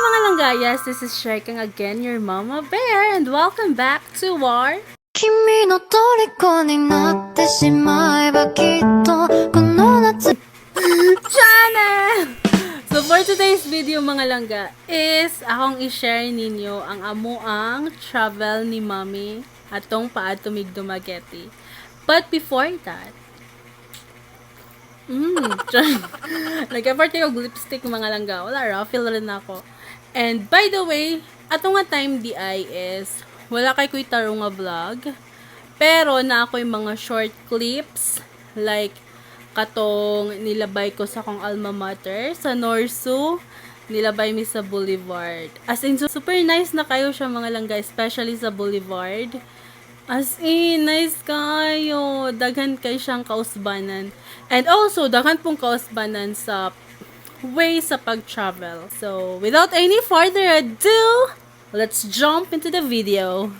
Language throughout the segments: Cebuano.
Mga langga! Yes, this is Sherkang again, your mama bear, and welcome back to our 君の虜になってしまえばきっとこの夏 channel! So for today's video, mga langga, is akong i-share ninyo ang amuang travel ni Mommy atong paadto mig Dumaguete. But before that, nag-effort kayo og lipstick, mga langga. Wala ra, feel rin ako. And by the way, ato nga time di ay is wala kay kuy tarong nga vlog. Pero na ako'y mga short clips like katong nilabay ko sa akong alma mater sa Norsu, nilabay mi sa Boulevard. As in, super nice na kayo siya, mga langga, especially sa Boulevard. As in, nice kayo. Daghan kay siyang kausbanan. And also, daghan pong kausbanan sa way sa pag-travel. So, without any further ado, let's jump into the video.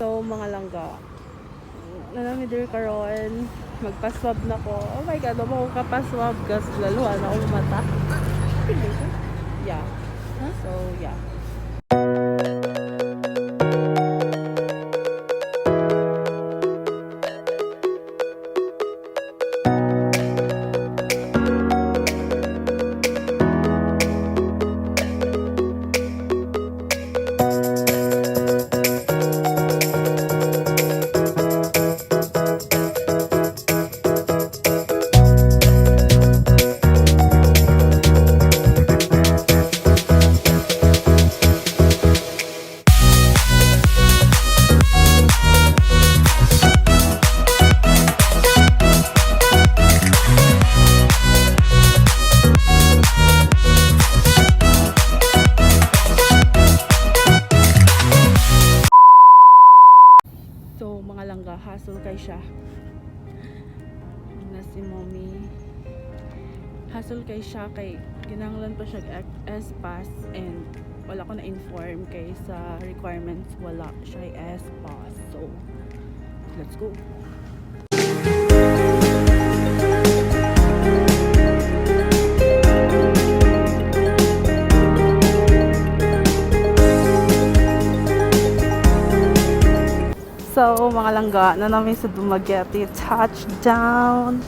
So, mga langga, nanami dir karon, magpa-swab na ko. Oh my God, wala ko kapaswab gas laluan ako mata. Yeah. So, yeah. So, mga langga, hassle kay siya. Na si mommy. Hassle kay siya kay kinahanglan pa siya S-Pass and wala ko na-inform kay sa requirements wala siya S-Pass. So, let's go. So, mga langga, na namin sa Dumaguete, touchdown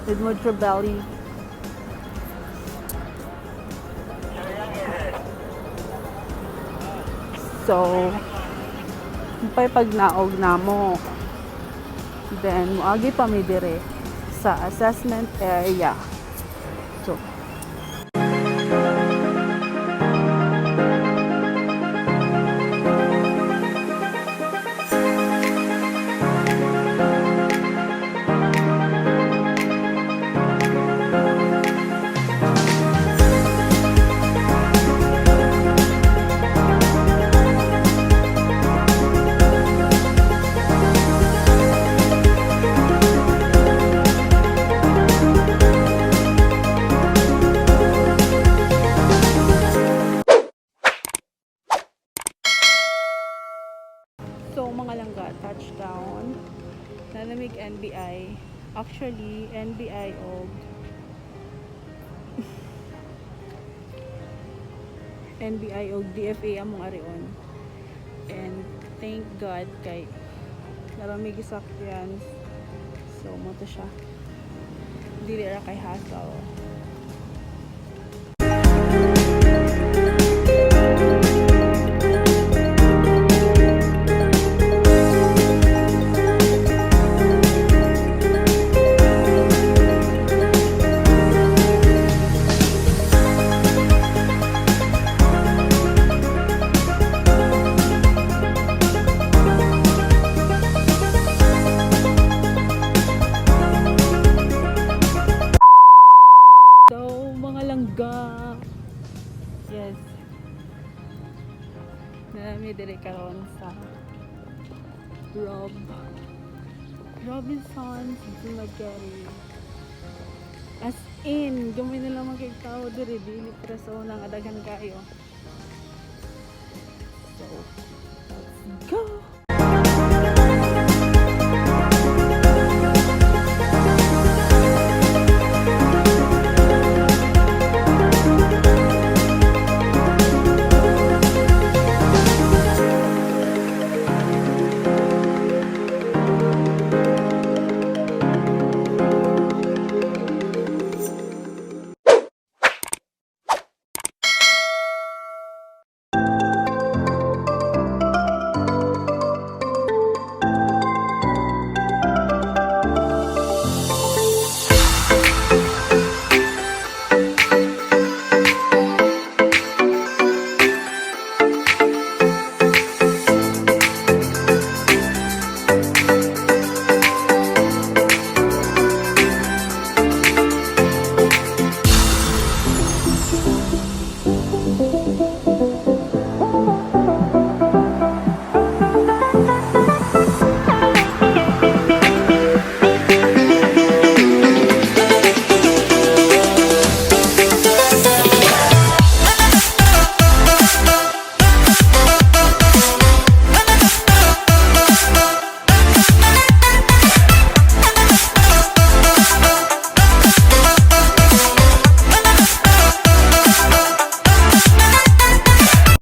with Mudra Belly. So, pa'y pagnaog na mo. Then, muagi pa mi dire sa assessment area. So, mga langga, touchdown. Nanamig NBI. Actually, NBI og NBI og DFA among arion. And thank God kay narami gisakyan. So, mo to siya. Dili ra kay hassle. So, mga langga. Yes. Nami diri karon sa Rob Robinson's Dumaguete. As in, gamay na lamang kay tao diri, dili para sa unang adaghan kayo. So, let's go!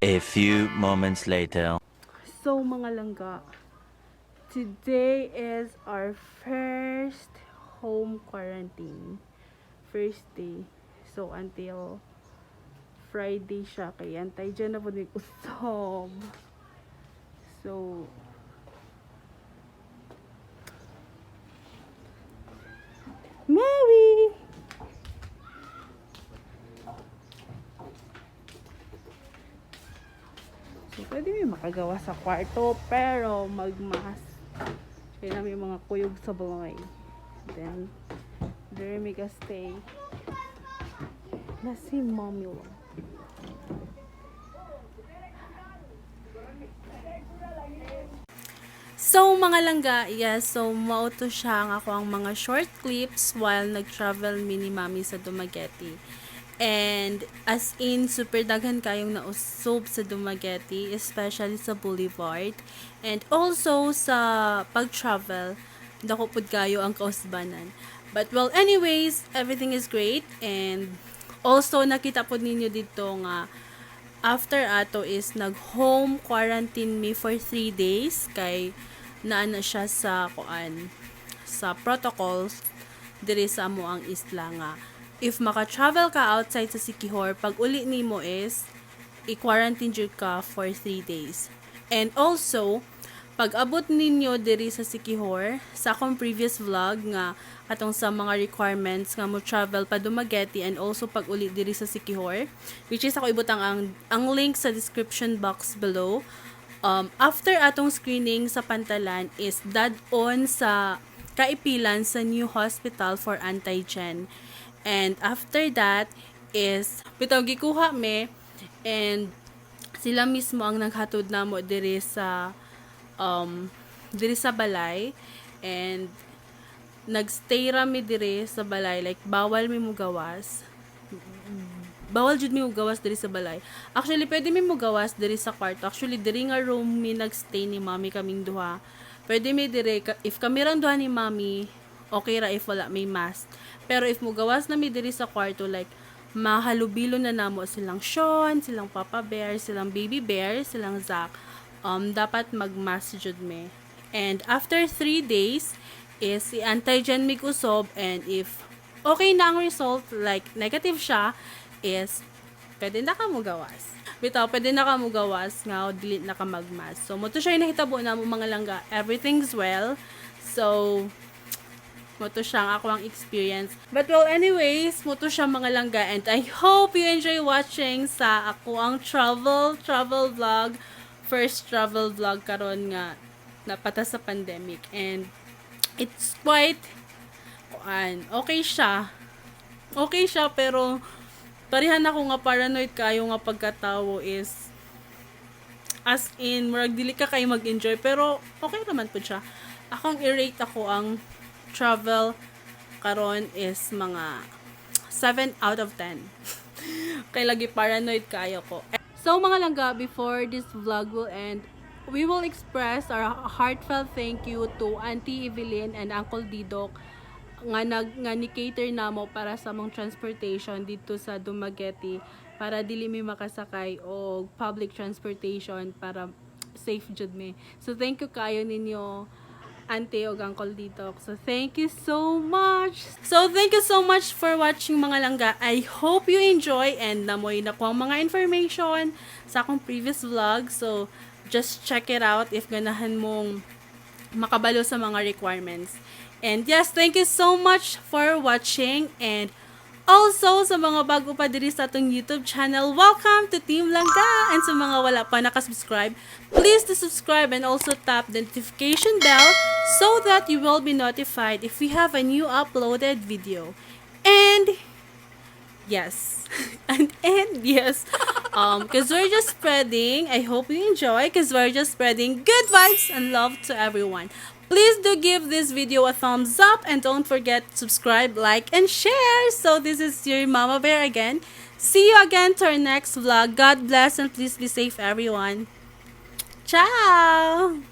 A few moments later. So mga langga, today is our first home quarantine. First day. So until Friday siya kay antay dyan na po ni usob. So Maui! So, pwede may makagawa sa kwarto, pero magmas. Kaya may mga kuyog sa balay. Then, there may ka stay. Na si mommy lang. So mga langga, yes, so mauto siya ang ako ang mga short clips while nag-travel mini mami sa Dumaguete. And as in, super daghan kayong nausob sa Dumaguete, especially sa Boulevard. And also sa pag-travel, dako pud kayo ang kausbanan. But well, anyways, everything is great. And also, nakita pod ninyo dito nga after ato is nag-home quarantine me for 3 days kay naana siya sa kuan sa protocols diri sa amo ang isla nga if maka-travel ka outside sa Sikihor, pag uli nimo is i-quarantine jud ka for 3 days. And also, pag abot ninyo diri sa Sikihor, sa akong previous vlog nga atong sa mga requirements nga mo travel pa Dumaguete and also pag uli diri sa Sikihor, which is ako ibutang ang link sa description box below. After atong screening sa Pantalan is dad-on sa kaipilan sa new hospital for antigen. And after that is bitaw gikuha me and sila mismo ang naghatod namo diri sa balay and nagstay ra mi diri sa balay, like bawal mi mugawas, bawal jud mi mugawas diri sa balay. Actually pwede mi mugawas diri sa kwarto. Actually diri nga room mi nagstay ni mami, kaming duha. Pwede mi diri if kami rang duha ni mami, okay ra if wala may mask. Pero if mugawas na mi diri sa kwarto, like mahalubilo na namo silang Sean, silang Papa Bear, silang Baby Bear, silang Zach. Dapat mag-mask jud mi. And after 3 days is i-antigen mig usob and if okay na ang result, like negative siya, is pwede na ka mugawas. Bitaw, pwede na ka mugawas nga dili na ka magmas. So, mo to siya yung nahitabo na mo mga langga. Everything's well. So, mo to siya ang ako ang experience. But well, anyways, mo to siya mga langga and I hope you enjoy watching sa ako ang travel vlog, first travel vlog karon nga napata sa pandemic and it's quite kuan, okay siya. Okay siya pero parehan ako nga paranoid kayo nga pagkatawo is as in murag dili ka kay mag-enjoy pero okay naman pud siya. Akong i-rate ako ang travel karon is mga 7 out of 10. Kay lagi paranoid kayo ko. So mga langga, before this vlog will end, we will express our heartfelt thank you to Auntie Evelyn and Uncle Didok nga nag nga ni cater namo para sa among transportation dito sa Dumaguete para dili mi makasakay og public transportation para safe jud mi. So thank you kayo ninyo, Auntie og Uncle Didok. So thank you so much. So thank you so much for watching, mga langga. I hope you enjoy and naa moy nakuha mga information sa akong previous vlog. So just check it out if ganahan mong makabalo sa mga requirements. And yes, thank you so much for watching, and also sa mga bago pa diri sa atong YouTube channel, welcome to Team Langga! And sa mga wala pa nakasubscribe, please to subscribe and also tap the notification bell so that you will be notified if we have a new uploaded video. And yes. And yes. 'Cause we're just spreading, I hope you enjoy, 'cause we're just spreading good vibes and love to everyone. Please do give this video a thumbs up and don't forget to subscribe, like, and share. So this is your Mama Bear again. See you again to our next vlog. God bless and please be safe, everyone. Ciao!